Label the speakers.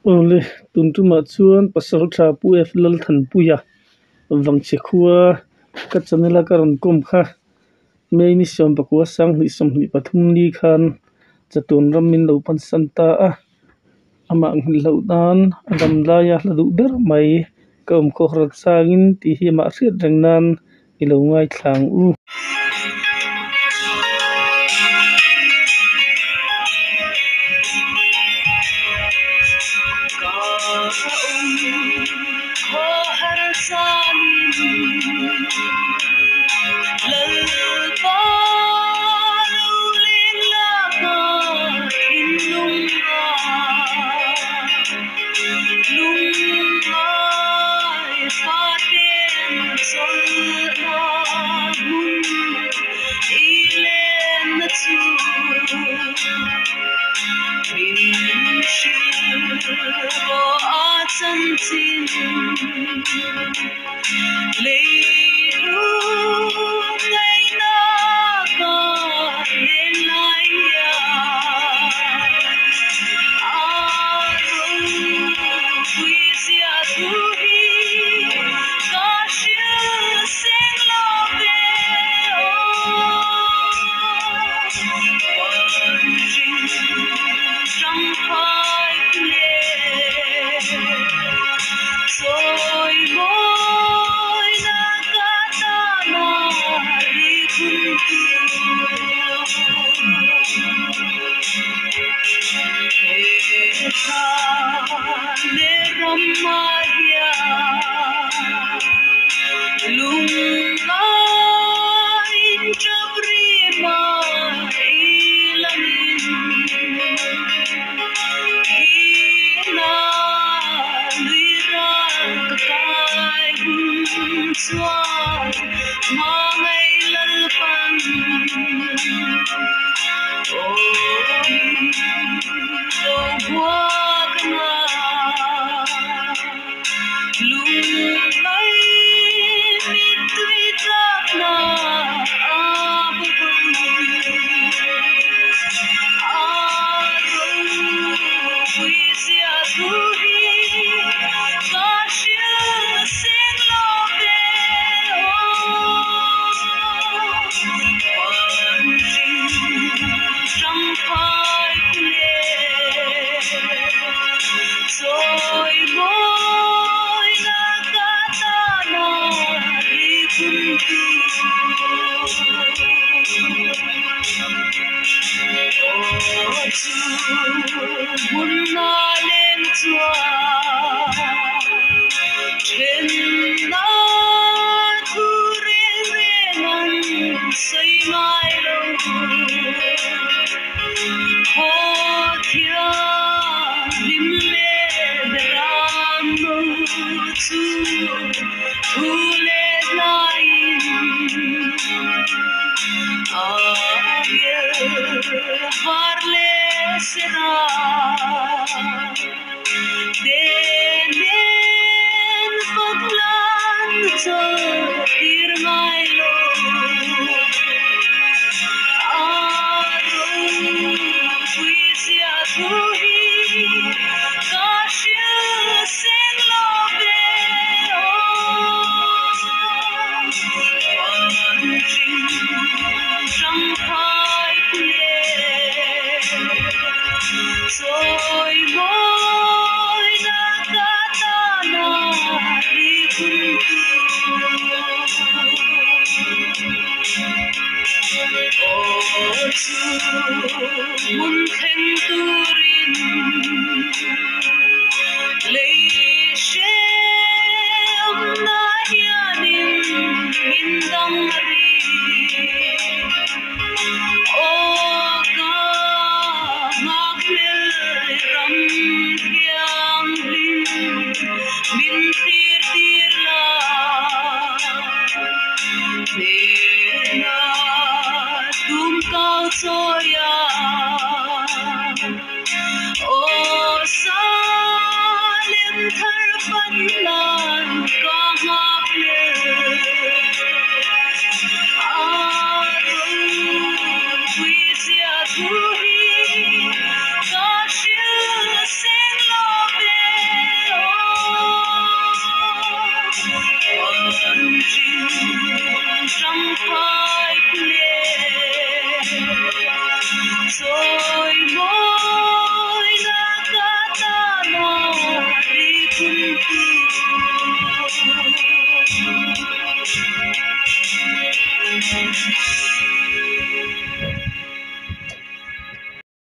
Speaker 1: Awle, tun tumah chuan Pasaltha Pu F Lalthanpuia Vangchhe khua ka channel a ka rawn kawm kha May ni 11 2023 ni khan chatuan ram min lo pansan ta a, amah nghilhloh nan a dam laia hla duh ber mai ka awm khawhral changin tih hi amah hriat reng nan i lo ngaithla ang u.